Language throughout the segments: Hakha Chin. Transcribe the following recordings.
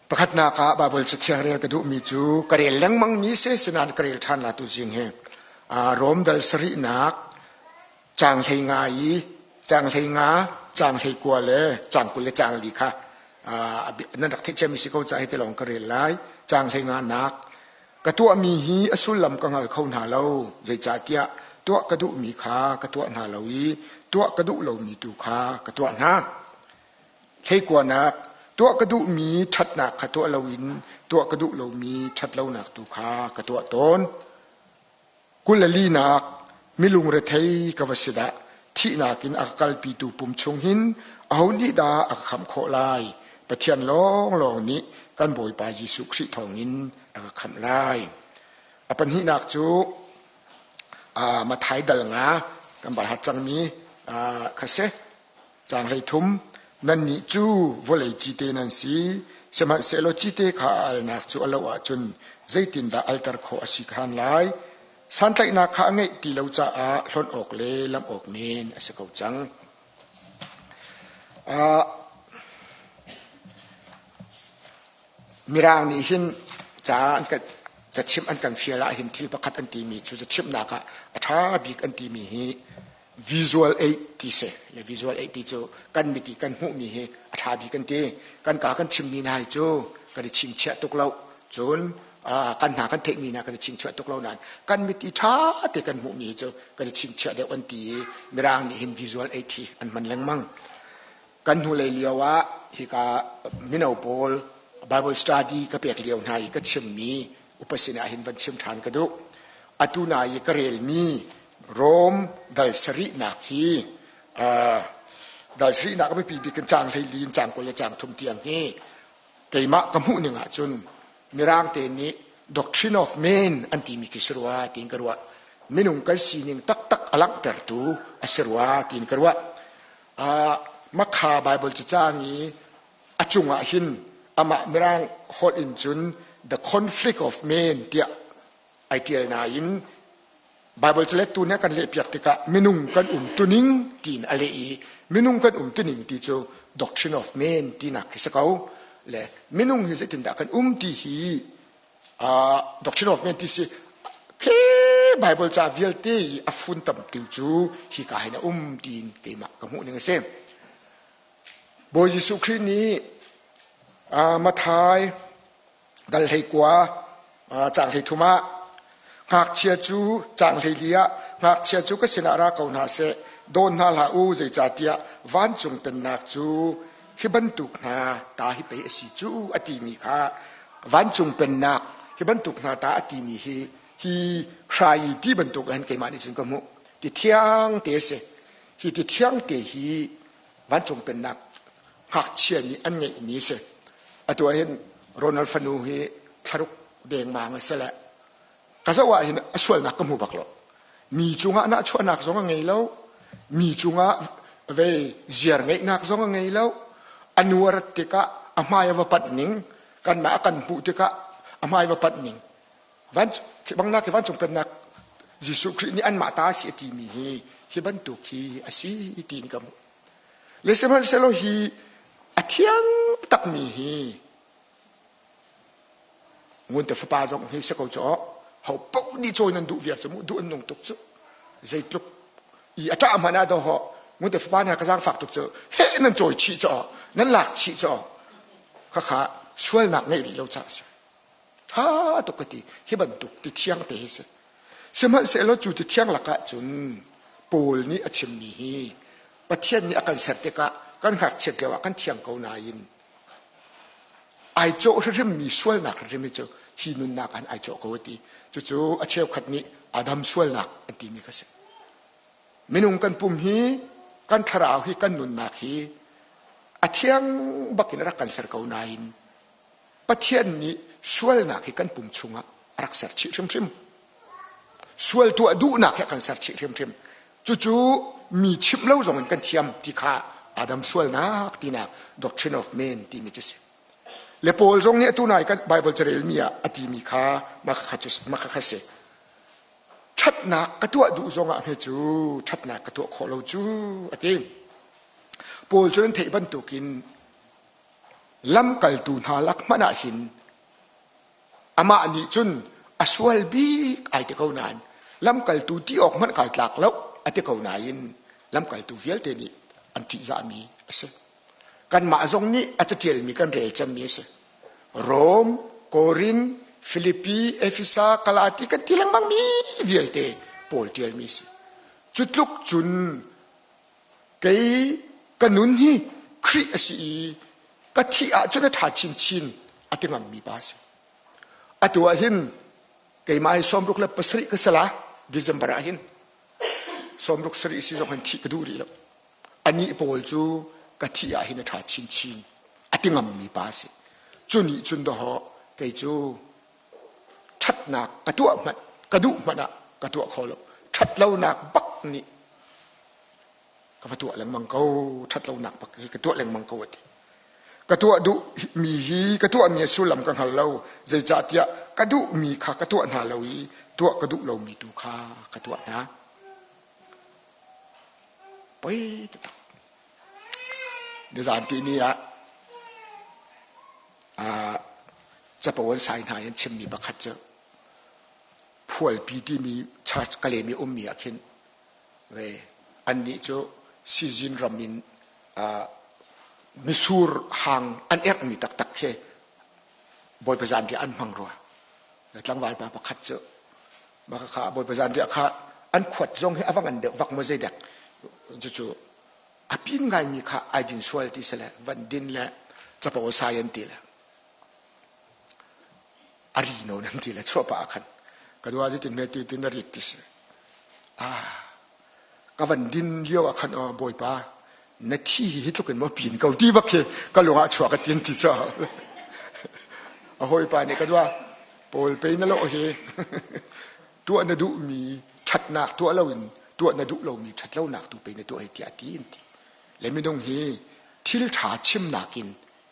Pakhatnak ah Baibal Cathiang rel ka duhmi cu ka rel lengmangmi si, sinain ka rel ṭhan la tu zing hi. Rom dal sarihnak caang 15 i caang 15, caang 19 le caang 20 le caang li kha nan rak theih ciami si ko caah hiti lawng ka rel lai. Caang 15 nak ka tuahmi hi a sullam ka hngal kho hna lo. Zeicahtiah tuah ka duhmi kha ka tuah hna lo i tuah ka duh lomi tu kha ka tuah hna. Hleikuanak tuah ka duhmi ṭhatnak kha tuah loin tuah ka duh lomi ṭhatlonak tu kha ka tuah tawn. 24nak milung rethei ka va si dah thihnak in a ka kalpitu pum chung hin aho nih dah a ka khamh khawh lai? Pathian lawnglawng nih kan Bawipa Jesuh Khrih thawngin a ka khamh lai. A pahnihnak cu Mathai dal nga kan bai hat cangmi kha si. Caang 13 Nannih cu vawlei cite nan si, sihmanhsehlaw cite kha a alnak cu a loh ahcun zeitindah alter khawh a si khan lai? Santlaihnak kha a ngeih ti lo caah hlonh awk le lamh awk men a si ko cang. Mirang nih hin ca an kan cachimh an kan fial ah hin thil pakhat an timi cu cachimhnak ah a ṭha bik an timi hi visual aid ti si le visual aid ti cu kan mit i kan hmuhmi hi a ṭha bik kan ti kan ka kan chimmi hna hi cu kan i chingchiah tuk lo cun kan hna kan theihmi hna kan i chingchiah tuk lo nain kan mit i ṭha te kan hmuhmi hi cu kan i chingchiah deuh an ti i mirang nih hin visual aid hi an hman lengmang kan hnulei lio ah hika mino pawl Bible study ka pek lio hna i ka chimmi upa sinah hin van chim ṭhan ka duh. Atu na i ka relmi Rom dal sarihnak hi dal sarihnak a biapi bik in caang 14 in caang 20 le caang thum tiang hi keimah ka hmuh ning ahcun Mirang te nih doctrine of man an timi khi si rua tiin ka ruah. Minung kan sining taktak a langhtertu a si rua tiin ka ruah. Makha Bible cacaang i a cungah hin amah Mirang holh in cun the conflict of man tiah ai ṭial nain Bible calettu nih a kan lehpiak tikah minung kan umtuning tiin a leh i minung kan umtuning ti cu doctrine of man tinak khi si ko le minung hi zeitindah kan um ti hi doctrine of man ti si khi Bible ca vialte i a fun tamtu cu hika hin a um tiin keimah ka hmuh ning a si. Bawi Jesuh Khrih nih Matthai dal 19 caang 33 ah ngakchia cu caang 14 ah ngakchia cu ka sinah ra ko hna seh dawn hna hlah u zeicahtiah vancung pennak cu hi bantuk hna ta hi pei a si cu a timi kha vancung pennak hi bantuk hna ta a timi hi hi hrai ti bantuk hin keimah nih cun ka hmuh ti thiang te a si hi ti thiang te hi vancung pennak ngakchia nih an ngeihmi a si. Atu ah hin Ronald fanu hi thlaruk dengmang a si le ka zoh ah hin a sualnak ka hmu bak lo. Mi cungah nahchuahnak zong a ngei lo. Mi cungah vei ziar ngeihnak zong a ngei lo. A nu a rat tikah a hmai a va panh ning, kanmah a kan hmuh tikah a hmai va panh ning. Van bangnak hi vancung pennak Jesuh Khrih nih anmah ta a si a timi hi hi bantuk hi a si tiin ka hmuh. Le sihmanhsehlaw hi a thiang takmi hi ngun te fapa zong hi si ko cu ho paoh nih cawi nan duh viar cu mu duh an nung tuk cu zeitluk i a ṭah hmanh ah daw ho ngun te fapa nih ka zaangfak tuk cu he nan cawi chih cu nan lak chih cu khakha sualnak ngeih rih lo caah a si ṭha tuk ka ti hi bantuk ti thiang te hi si sihmanhsehlaw cu ti thiang lakah cun Paul nih a chimmi hi Pathian nih a kan ser tikah kan ngakchiat lio ah kan thiang ko nain ai cawh hrimhrimmi sualnak hrimhrim hi cu hi nunnak ah ai cawh ko a ti cucu a cheukhat nih Adam sualnak an timi kha si minung kan pum hi kan thlarau hi kan nunnak hi a thiang bakin a rak kan ser ko nain Pathian nih sualnak hi kan pum chungah a rak ser chih hrimhrim. Sual tuah duhnak hi a kan ser chih hrimhrim. Cucu mi chimh lo zong in kan thiam ti kha Adam sualnak tinak doctrine of man timi cu si. Le Paul zong nih atu nai kan Bible carelmi ah a timi kha mah kha si. Ṭhatnak ka tuah duh zongah hme cu ṭhatnak ka tuah khawh lo cu a ti. Paul cu nan theih bantukin. Lamkaltu hna lak hmanh ah hin amah nih cun a sual bik ai ti ko nain lamkaltu ti awk hmanh kai tlak lo a ti ko nain lamkaltu vialte nih an ṭihzahmi a si. Kanmah zong nih a caṭialmi kan rel cemmi a si. Rom, Korin, Filipi, Efesa, Galati kan ti lengmangmi vialte Paul ṭialmi a si. Cu tluk cun kei ka nun hi Khrih a si i ka thih ahcun a ṭha chinchin a ti ngammi pa a si. Atu ah hin keimah hi 67 ka si la December ah hin 67 si zong hin thih ka duh rih lo. Anih pawl cu ka thih ah hin a ṭha chinchin a ti ngammi pa a si. Cu nih cun dawhawh kei cu ṭhatnak ka tuah hmanh ka duh hmanh ah ka tuah kho lo. Ṭhatlonak bak nih ka va tuah lengmang ko ṭhatlonak bak hi ka tuah lengmang ko a ti. Ka tuah duhmi hi ka tuahmi a sullam ka hngal lo zeicahtiah ka duhmi kha ka tuah hna lo i tuah ka duh lomi tu kha ka tuah hna. Poi taktak. Nizan ti ni ah capo an sai hna i an chimmi pakhat cu Phualpi timi church Kalemi ummi ah khin ve annih cu sizin ram in misur hang an erhmi taktak khi Bawipa zanriah an hmang rua. Tlangval pa pakhat cu mah kha Bawipa zanriah kha an khuat zong hi a va ngan deuh vak maw zeidek cucu a pin ngaimi kha ai din sual ti si le van din le capo sai an ti le a ri nawn an ti le chuah pah ah khan ka dua zeitin hme ti tin a rit ti si ah ka van din lio ah khan aw bawipa na thi hi hi tluk in maw pin ko ti bak khi ka lung ah chuak a tin ti cho a hawipa nih ka dua pawl pe na lo hi tuah na duhmi ṭhatnak tuah loin tuah na duh lomi ṭhatlonak tu pe na tuah hi tiah ti in ti le minung hi thil ṭha chimnak in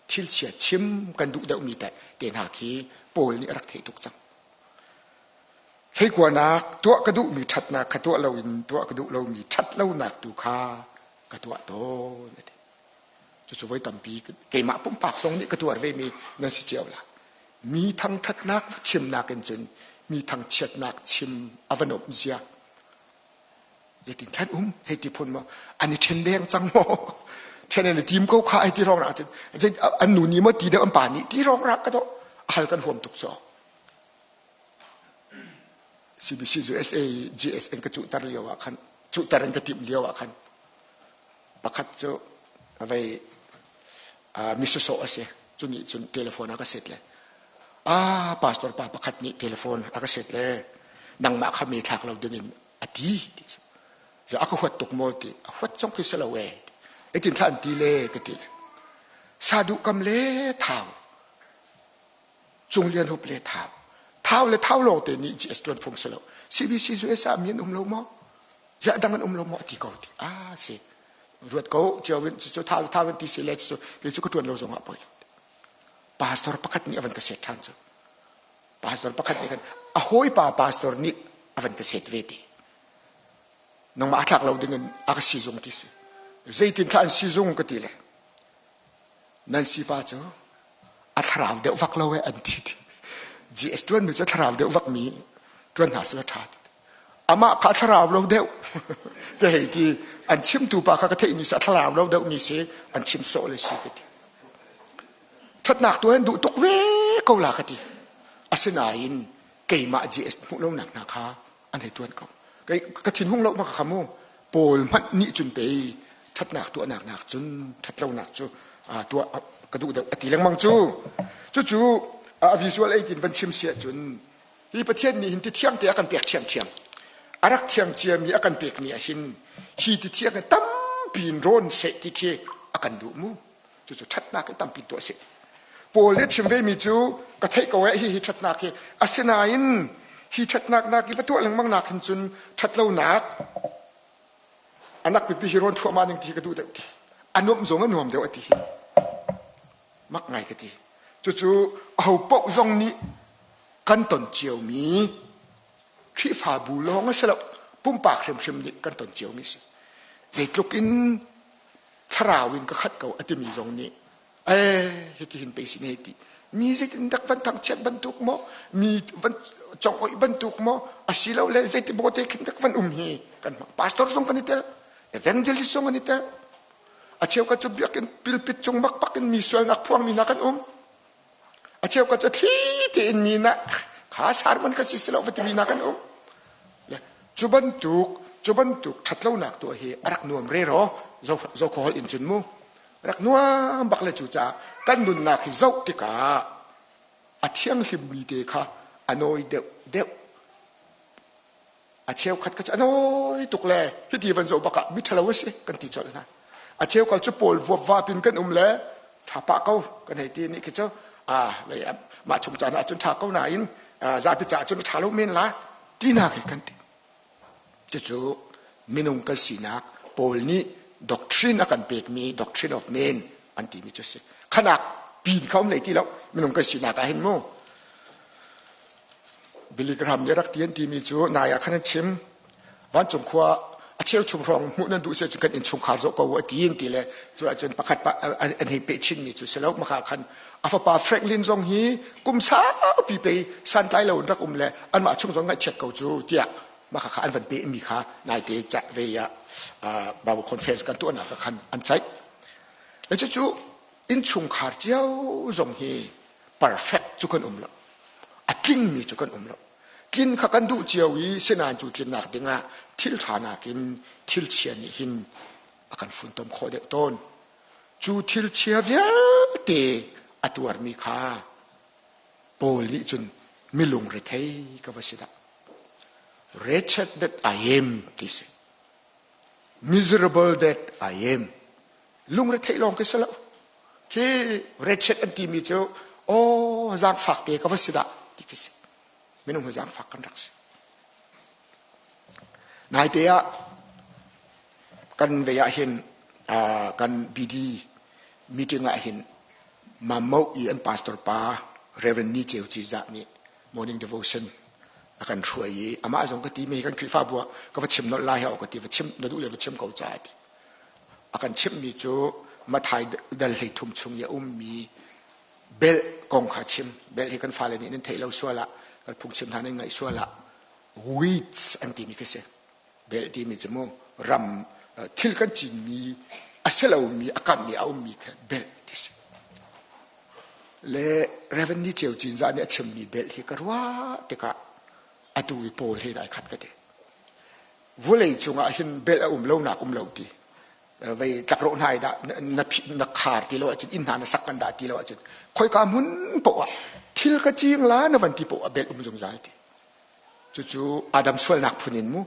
thil chia chim kan duh deuhmi te te hna khi Paul nih a rak theih tuk cang. Hleikuanak tuah ka duhmi ṭhatnak kha tuah loin tuah ka duh lomi ṭhatlonak tu kha ka tuah tawn a ti. Cucu voi tampi keimah pumpak zong nih ka tuar vemi nan si cio la. Mi thangṭhatnak va chimnak in cun mi thangchiatnak chim a va nuamh zia. Zeitin ṭhen um hei ti phun maw an i ṭhen deng cang maw ṭhen an i tim ko kha ai ti rong rak cun an nu nih maw ti deuh an pa nih ti rong rak ka dawh hal kan huam tuk caw CBC USA GSN ka cuhter lio ah khan cuhter in ka timh lio ah khan pakhat cu vei mi sawsawh a si cu nih cun telephone a ka set le ah pastor pa pakhat nih telephone a ka set le nangmah kha me thlak lo ding in a ti ti cu a ka huat tuk maw ti a huat zong khi si lo e etin thla an ti le ka ti le sadu kam le thau Cung Lian Hup le Thau. Thau le Thau lawng te nih GS tuan phung si lo. CBC USA mi an um lo maw? Ziah dang an um lo maw? Ti ko ti. Ah si. Ruat ko cio in cu Thau le Thau in ti si le cu kei cu ka tuan lo zong ah poi lo. Pastor pakhat nih a van ka set than cu. Pastor pakhat nih khan a hawipa pastor nih a van ka set ve ti. Nangmah a thlak lo ding in a ka sizung ti si. Zeitin thla an sizung ka ti le. Nan sipa cu a thlarau deuh vak lo e an ti ti. GS tuan mi cu thlarau deuh vak mi tuan hna sila tha ti. Amah kha thlarau lo deuh ka hei ti an chimtu pa kha ka theih mi si a thlarau lo deuh mi si an chim sawh le si ka ti. Thatnak tu an duh tuk ve ko la ka ti. Asinain keimah GS hmuh lonak hna kha an hei tuan ko. Kei ka thinhung lo ma ka khamu Paul hmanh nih cun pei ṭhatnak tuahnak nak cun ṭhatlonak cu tuah ka duh deuh a ti lengmang cu. Cucu a visual ei tin van chim si ahcun hi Pathian nih hin ti thiang te a kan pek ṭhiamṭhiam. A rak thiang ciami a kan pekmi ah hin hi ti thiang hi tampi in rawn seh ti khi a kan duh mu. Cucu ṭhatnak hi tampi tuah seh. Paul nih a chim vemi cu ka theih ko eh hihi ṭhatnak hi asinain hi ṭhatnak nak i va tuah lengmang nak hin cun ṭhatlonak anak pipi hi rawn thluahmah ning ti hi ka duh deuh ti a nuamh zong a nuam deuh a ti hi mak ngai ka ti cucu aho paoh zong nih kan ton ciomi Khrihfabu lawng a si lo pumpak hrimhrim nih kan ton ciomi si zeitluk in thlarau in ka khat ko a timi zong nih. Eh hiti hin pei si ne ti. Mi zeitin dak van thangchiat bantuk maw mi van cong oih bantuk maw asilole zeiti maw te khin dak van um hi kan hmang. Pastor zong kan i tel, evangelist zong an i tel. A cheukhat cu biakinn pilpit cung bakbak in mi sualnak phuangmi hna kan um. A cheukhat cu thli tein mi na kha sarman ka si silo va timi hna kan um. Le cu bantuk cu bantuk ṭhatlonak tuah hi a rak nuam rero zo zo khaw in cun mu rak nuam bak le cu caah kan nunnak hi zoh tikah a thianghlimmi te kha a nawi deuh deuh a cheukhat kha cu a nawi tuk le hiti van zoh bak ah mi ṭhalo a si kan ti colh hna a cheukhat cu pawl vuap vap in kan um le ṭha pah ko kan hei ti nih khi cu ah lei mah chung caan ah cun ṭha ko nain zapi caah cun a ṭha lo men la ti hna khi kan ti cucu minung kan sinak Paul nih doctrine a kan pekmi doctrine of men an timi cu si khanak pin kha um lei ti lo minung kan sinak ah hin mu Billy Graham nih rak ti an timi cu nai ah khan an chim. Vancung khua a cheu chung hrawng hmuh nan duh si ahcun kan innchungkhar zoh ko u a ti in ti le cu ahcun pakhat pa an hei peh chinmi cu si lo maka khan a fapa Franklin zong hi kum saupi pei santlai lo in rak um le anmah chung zong ngaihchiat ko cu tiah maka kha an van peh mi kha naite ca ve ah Bible conference kan tuahnak ah khan an ceih. Le cucu innchungkhar cio zong hi perfect cu kan um lo. A tlingmi cu kan um lo. Tlin kha kan duh cio i sinain cu tlinnak dingah thil ṭha nakin thil chia nih hin a kan funtom khawh deuh tawn. Cu thil chia vialte a tuarmi kha Paul nih cun mi lungrethei ka va si dah. Wretched that I am ti si. Miserable that I am. Lungretheih lawng ka si lo. Khi wretched an timi cu aw zaangfak te ka va si dah ti khi si. Minung hi zaangfak kan rak si. Naite ah kan vei ah hin kan BD meeting ah hin Mammo i an pastor pa Reverend Ni Ceu Ci Zah nih morning devotion a kan hruai i amah zong ka ti mi kan Khrihfabu ah ka va chim nolh lai ha ka ti va chim na duh le va chim ko ca ti. A kan chimhmi cu Mathai dal 13 chung i a ummi belh kong kha chim. Belh hi kan fale nih nan theih lo sual ah kan phungchim hna nan ngaih sual ah weeds an timi khi si. Belh timi cu mu ram thil kan cinmi a si lomi a kammi a ummi kha belh ti si. Le Reverend Ni Ceu Cinzah nih a chimmi belh hi ka ruah tikah atu i Paul he dai khat ka ti. Vawlei cungah hin belh a um lonak um lo ti vei tlakrawh hna i dah na na khar ti lo ahcun inn hna na sak kan dah ti lo ahcun khoika hmun poah ah thil ka cing la na van ti poah ah belh um zungzal ti cucu Adam sualnak phun in mu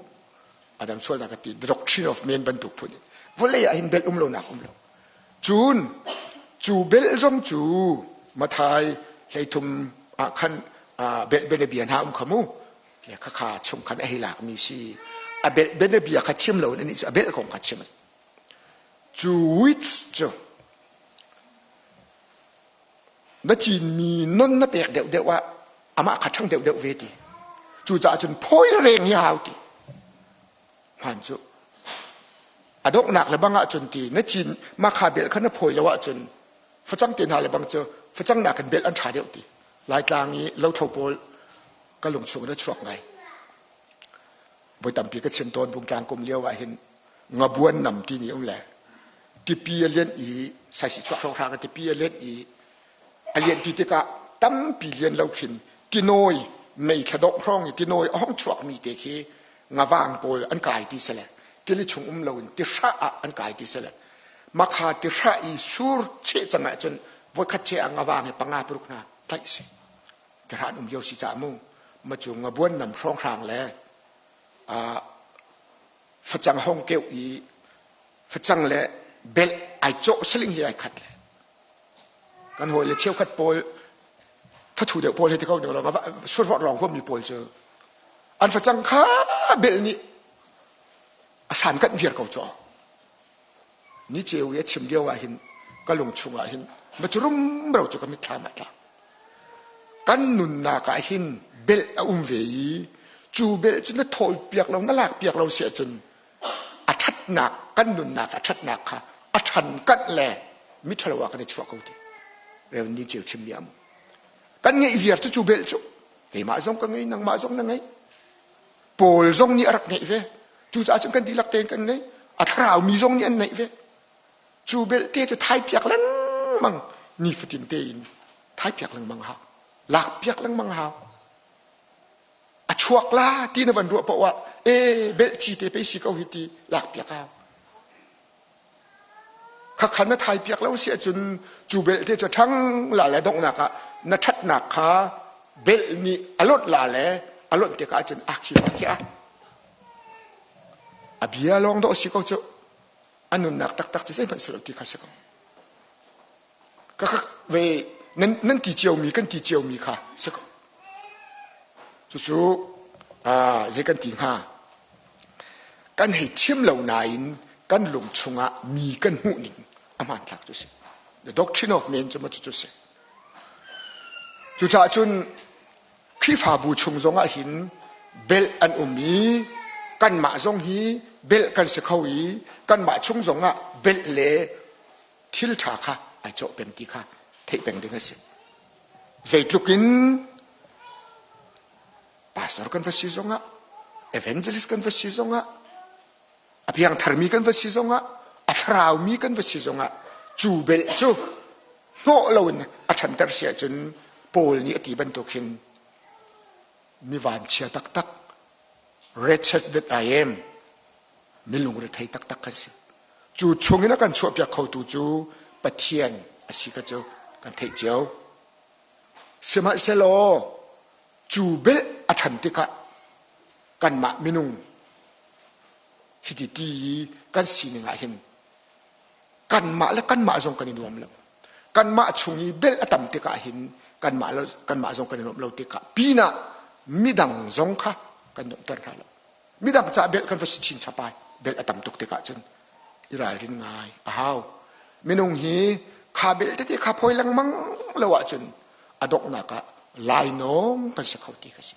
Adam sualnak a ti the doctrine of man bantuk phun in vawlei ah hin belh um lonak um lo cun cu belh zong cu Mathai 13 ah khan belh bianabia hna um kha mu le khakha chung khan a hei lakmi si a belh bianabia kha chim lo in anih cu a belh kong kha chim cu which cu na cinmi non na pek deuh deuh ah amah kha ṭhang deuh deuh ve ti cucaah cun phawi reng hi hau ti hman cu a donghnak le bang ahcun ti na cin mah kha bel kha na phawi lo ahcun facang te hna le bang cu facang nakin bel an ṭha deuh ti laitlang i lothlo pawl ka lungchung in a chuak ngai. Voi tampi ka chim tawn bungtlang kum lio ah hin ngabuan nam timi um le tipi a lian i saisi chuak hrawnghrang tipi a lian i a lian ti tikah tampi lian lo khin tinawi mei thladok hrawng i tinawi a hong chuakmi te khi ngavang pawl an kai ti sele tili chung um loin tihrah ah an kai ti sele makha tihrah i sur cheh cang ahcun voikhat che ah ngavang hi panga paruk hna tlaih si Tehran um lio si cah mu ma cu ngabuan nam hrawnghrang le facang hong keuh i facang le belh ai cawh saling hi ai khat le kan hawi le cheukhat pawl thathu deuh pawl he ti ko deuh lo survawt lawng huammi pawl cu an facang kha belh nih a san kanh viar ko caw Ni ceu i a chim lio ah hin ka lung chungah hin ma cu rumro cu ka mitthlam ah tla. Kan nunnak ah hin belh a um ve i cu belh cu na thawl piak lo na lak piak lo si ahcun a ṭhatnak kan nunnak a ṭhatnak kha a ṭhan kanh le miṭhalo ah kan i chuah ko ti. Rev. Ni Ceu chimmi ah mu. Kan ngeih viar cu cu bel cu keimah zong ka ngei nangmah zong na ngei. Paul zong nih a rak ngeih ve. Cucaah cun kan dihlak tein kan ngei. A thlarau mi zong nih an neih ve. Cu belte cu thai piak lengmang nifatin tein thai piak lengmang hau. Lak piak lengmang hau. A chuak la ti na van ruah paoh ah e belh ci te pei si ko hi ti lak piak hau. Khakhan na thai piak lo si ahcun cu belte cu ṭhang la le donghnak ah na ṭhatnak kha belh nih a lonh la le a lonh tikah ahcun a khi khi a a bia lawng dawh si ko cu a nunnak taktak cu zeihmanh si lo ti kha si ko. Ka ve nan nan ti ciomi kan ti ciomi kha si ko. Cucu zei kan ti hnga? Kan hei chim lo nain kan lung chungah mi kan hmuh ning a hmanthlak cu si. The doctrine of men cu ma cucu si. Cucaah cun Khrihfabu chung zongah hin belh an um i kanmah zong hi belh kan si kho i kanmah chung zongah belh le thil ṭha kha ai cawh peng ti kha theih peng ding a si. Zeitluk in pastor kan va si zongah, evangelist kan va si zongah, a piangtharmi kan va si zongah, a thlaraumi kan va si zongah cu belh cu hnawh loin a ṭhanter si ahcun Paul nih a ti bantuk hin mi vanchia taktak wretched that I am mi lungrethei taktak kan si. Cu chungin a kan chuahpiak khotu cu Pathian a si ka cu kan theih cio. Sihmanhsehlaw cu belh a ṭhan tikah kanmah minung hiti ti i kan sining ah hin kanmah le kanmah zong kan i nuam lo. Kanmah chung i belh a tam tikah hin kanmah le kanmah zong kan i nuamh lo tikah pinah midang zong kha kan nuamhter hna lo. Midang caah belh kan va si chin chap ai. Belh a tam tuk tikah cun i ralrin ngai a hau. Minung hi kha belh tete kha phawi lengmang lo ahcun a donghnak ah lainawng kan si kho ti ka si.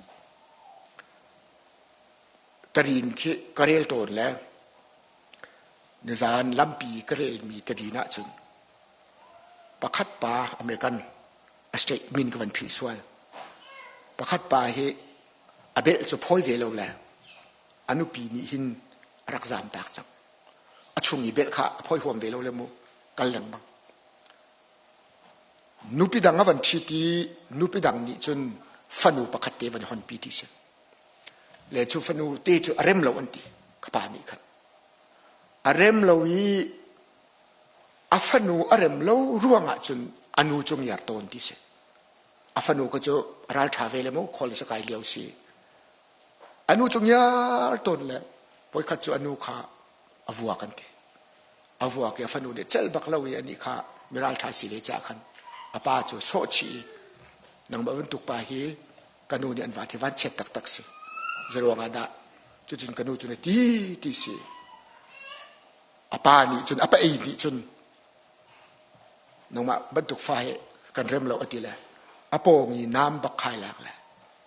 Tarin khi ka rel tawn le nizan lampi ka relmi tarin ahcun pakhat pa American a state min ka van philh sual. Pakhat pa hi a belh cu phawi ve lo le a nupi nih hin a rak zaam tak cang. A chung i belh kha a phawi huam ve lo le mu kal lengmang. Nupi dang a van ṭhit i nupi dang nih cun fanu pakhat te van honpi ti si. Le cu fanu te cu a rem lo an ti ka pa nih khan. A rem lo i a fanu a rem lo ruangah cun a nu cu ngiar tawn ti si. A fanu ka cu ralṭha ve le mu khual sa kai lio si. A nu cu ngiar tawn le voikhat cu a nu kha a vuak an ti. A vuak i a fanu nih celh bak lo i anih kha miralṭha si ve caah khan a pa cu sawh chih i nangmah bantuk pa hi ka nu nih an va thi van chiat taktak si. Zeiruang ah dah cutin ka nu cu na ti ti si. A pa nih cun a pa ei nih cun nangmah bantuk fa hi kan rem lo a ti le a pawng i naam bak khai lak le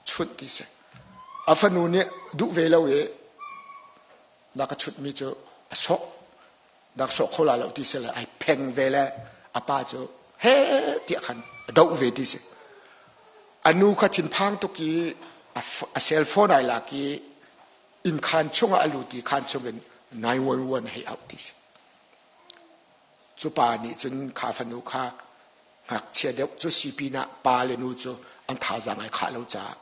chunh ti si. A fanu nih duh ve lo i na ka chutmi cu a sawh dak sawh kho la lo ti si le ai pheng ve le a pa cu he tiah khan a doh ve ti si. A nu kha thinphang tuk i a cell phone ai lak i inn khaan chungah a lut i khaan chungin 911 hei auh ti si. Cu pa nih cun kha fanu kha ngakchia deuh cu si pinah pa le nu cu an thazaang ai khah lo caah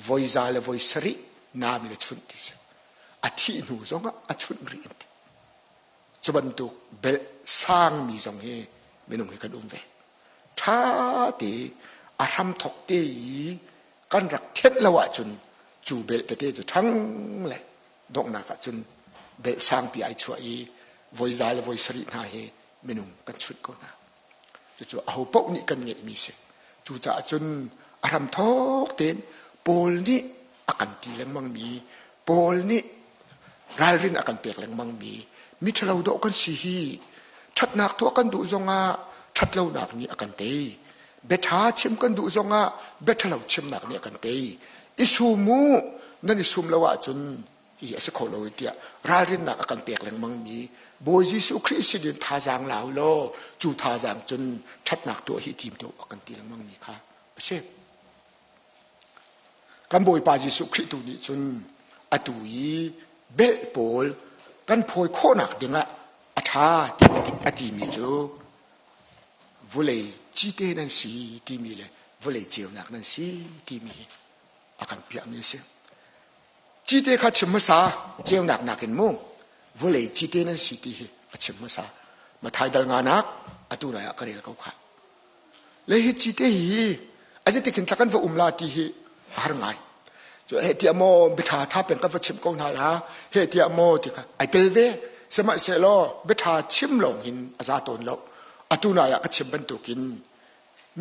voi za le voi sarih naam in a chunh ti si. A thih hnu zongah a chunh rih an ti. Cu bantuk belh sangmi zong hi minung hi kan um ve. Ṭha te a hramthok te i kan rak thianh lo ahcun cu belh tete cu ṭhang le donghnak ahcun belh sangpi ai chuah i voi za le voi sarih hna hi minung kan chunh ko hna. Cucu aho paoh nih kan ngeihmi si. Cucaah cun a hramthawk tein Paul nih a kan ti lengmangmi, Paul nih ralrin a kan pek lengmangmi, mi ṭhalo dawh kan si hi ṭhatnak tuah kan duh zongah ṭhatlonak nih a kan tei. Biaṭha chim kan duh zongah biaṭhalo chimnak nih a kan tei. I sum u, nan i sum lo ahcun hi a si kho lo tiah ralrinnak a kan pek lengmangmi. Bawi Jesuh Khrih sin in thazaang la u law cu thazaang cun ṭhatnak tuah hi tim tuah a kan ti lengmang mi kha a si. Kan Bawipa Jesuh Khrih tu nih cun atu i belh pawl kan phawi khawhnak dingah a ṭha a timi cu vulei cite nan si timi le vawlei ceunak nan si timi hi a kan piahmi a si. Cite kha chim hmasa ceunak nakin mu vawlei cite nan si ti hi a chim hmasa. Mathai dal nganak atu nai ah ka rel ko kha. Le hi cite hi a zeitik hin thla kan va um la ti hi a har ngai. Cu he tiah maw biaṭha tha peng kan va chim ko hna la he tiah maw ti kha ai tel ve. Sihmanhsehlaw biaṭha chim lawng hin a za tawn lo. Atu nai ah ka chim bantukin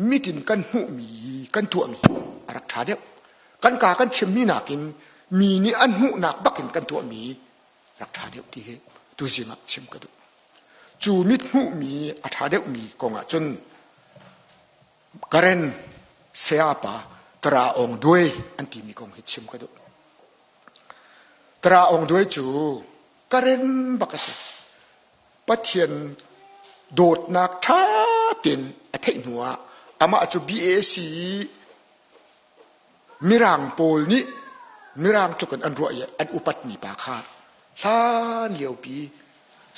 mitin kan hmuhmi kan tuahmi a rak ṭha deuh. Kan kaa kan chimmi nakin mi nih an hmuhnak bakin kan tuahmi rak ṭha deuh ti hi tuzing ah chim ka duh. Cu mit hmuhmi a ṭha deuhmi kong ah cun Karen sayapa Tara Aung Duai an timi kong hi chim ka duh. Tara Aung Duai cu Karen bak a si. Pathian dawtnak ṭha tein a theih hnuah amah cu BAC Mirang pawl nih Mirang tluk in an ruah i an upatmi pa kha hlan liopi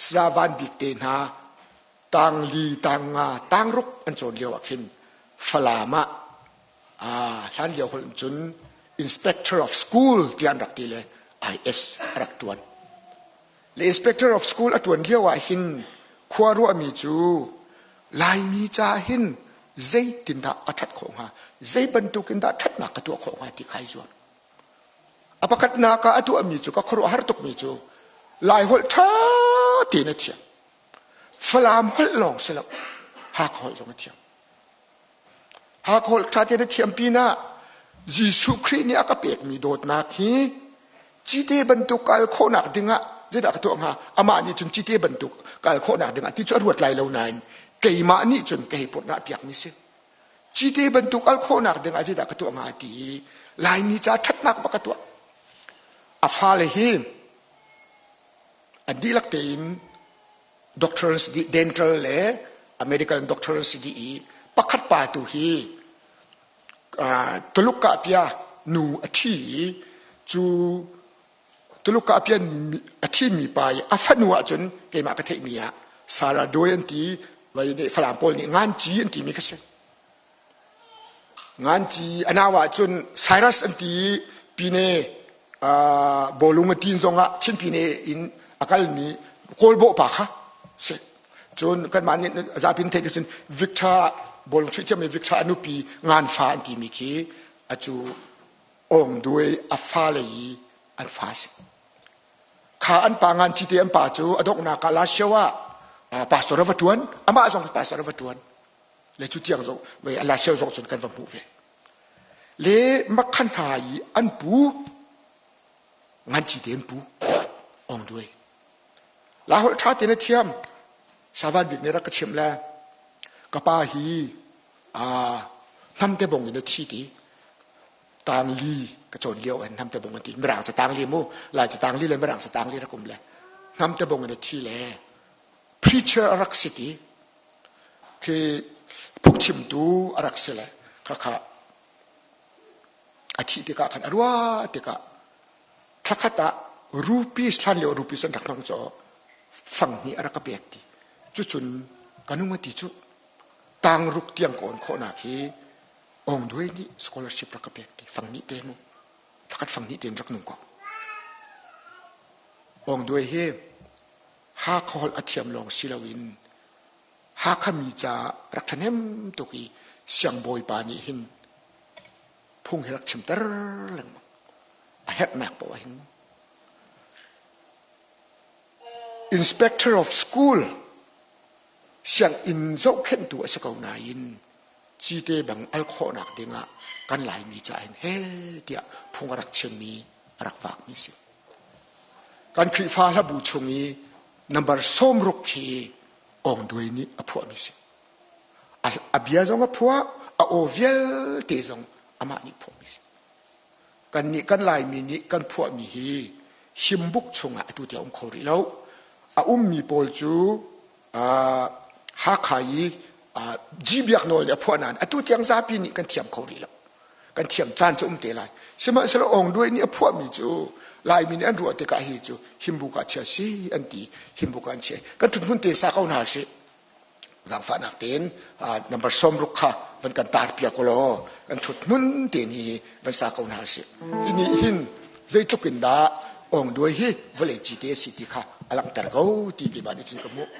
Saya Van Bik te hna tangli, tangnga, tangruk an cawn lio ah khin Falam ah hlan lio holh cun Inspector of School tiah an rak ti le IS a rak ṭuan. Le Inspector of School a ṭuan lio ah hin khua ruahmi cu Laimi ca hin zeitindah ka ṭhat khawh hnga, zei bantuk in dah ṭhatnak ka tuah khawh hnga ti kha ai zuam. A pakhatnak ah a tuahmi cu ka khuaruahhar tukmi cu Laiholh ṭha tein a thiam. Falam holh lawng si lo, Hakha holh zong a thiam. Hakha holh ṭha tein a thiam pinah Jesuh Khrih nih a ka pekmi dawtnak hi cite bantuk kal khawhnak dingah zeidah ka tuah hnga? Amah nih cun cite bantuk kal khawhnak dingah ti cu a ruat lai lo nain keimah nih cun ka hei pawtnah piakmi si. Cite bantuk al khawhnak dingah zeidah ka tuah hnga ti i Laimi ca ṭhatnak bak ka tuah. A fale hi an dihlak tein doctor an si dih dental le a medical doctor an si dih i pakhat pa tu hi Tuluk kahpia nu a ṭhi i cu Tuluk kahpia a ṭhimi pa i a fanu ahcun keimah ka theihmi ah Sarah Doi an ti vai nih Falam pawl nih Nganci an timi kha si. Nganci a nau ahcun Cyrus an ti i Pine bawlung a tin zongah Chin Pine in a kalmi Kawlbawh pa kha si. Cun kanmah nih zapi in theih cun Victor bawlung chuih thiammi Victor a nupi nganfa an timi khi acu Awng Duai a fale i an fa si. Kha an pa ngan cite an pa cu a donghnak ah Lasio ah pastor a va ṭuan amah zong pastor a va ṭuan le cu tiang zong Lasio zong cun kan va hmuh ve. Le makhan hna i an pu ngan cite an pu Awng Duai La holh ṭha tein a thiam. Savan bik nih rak ka chimh le ka pa hi aa hnamte bong in a thi ti tangli ka cawn lio an hnamte bong an ti mirang ca tangli mu lai ca tangli le mirang ca tangli rak um le hnamte bong in a thi le preacher a rak si ti khi phungchimtu a rak si le khakha a thih tikah khan a ruah tikah thlakhat ah rupees hlan lio rupees an rak hmang caw fang hnih a rak ka pek ti cucun ka nung a ti cu tangruk tiang ka on khawhnak hi Aung Duai nih scholarship rak ka pek ti fang hnih te mu thlakhat fang hnih tein rak nung ko Aung Duai hi Hakha holh a thiam lawng si loin Hakha mi ca rak ṭhahnem tuk i siangbawi pa nih hin phung hi rak chimter lengmang a herhnak poah hin inspector of school sianginn zohkhenhtu a si ko nain cite bang al khawhnak dingah kan Laimi ca in he tiah phung a rak chimmi a rak vakmi si. Kan Khrihfa hlabu chung i number 60 khi Aung Duai nih a phuahmi si. A bia zong a phuah, a aw vialte zong amah nih phuahmi si. Kannih kan Laimi nih kan phuahmi hi himbuk chungah atu tiang um kho rih lo. A ummi pawl cu Hakha i G Biak Nawl nih a phuah nain atu tiang zapi nih kan thiam kho rih lo. Kan thiam caan cu um te lai. Sihmanhsehlaw Aung Duai nih a phuahmi cu Laimi nih an ruah tikah hi cu Himbuk ah chia si an ti. Himbuk ah an chia. Kan ṭhut te sa ko hna sih. Zaangfahnak tein number 60 kha van kan tar piak law kan ṭhut hmun tein hi van sa ko hna sih. Hi nih hin zeitluk in dah Aung Duai hi vawlei cite a si ti kha a langhter ko ti keimah nih cun ka hmuh.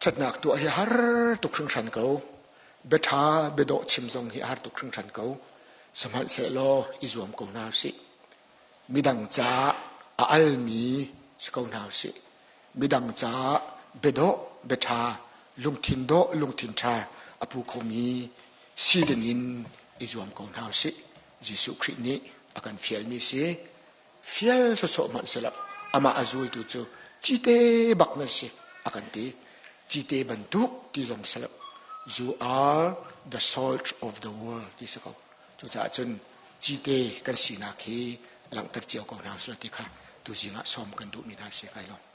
Ṭhatnak tuah hi har tuk hringhran ko. Biaṭha biadawh chim zong hi har tuk hringhran ko. Sihmanhsehlaw i zuam ko hna usih. Midang caah a almi si ko hna usih. Midang caah biadawh biaṭha lungthin dawh lungthin ṭha a pu khomi si dingin i zuam ko hna usih. Jesuh Khrih nih a kan fialmi si. Fial sawsawh hmanh selaw amah a zultu cu cite bak nan si a kan ti. Cite bantuk ti zong selaw you are the salt of the world ti si ko. Cucaah cun cite kan sinak hi langhter cio ko hna usih ti kha tuzing ah sawm kan duhmi hna si kai lawm.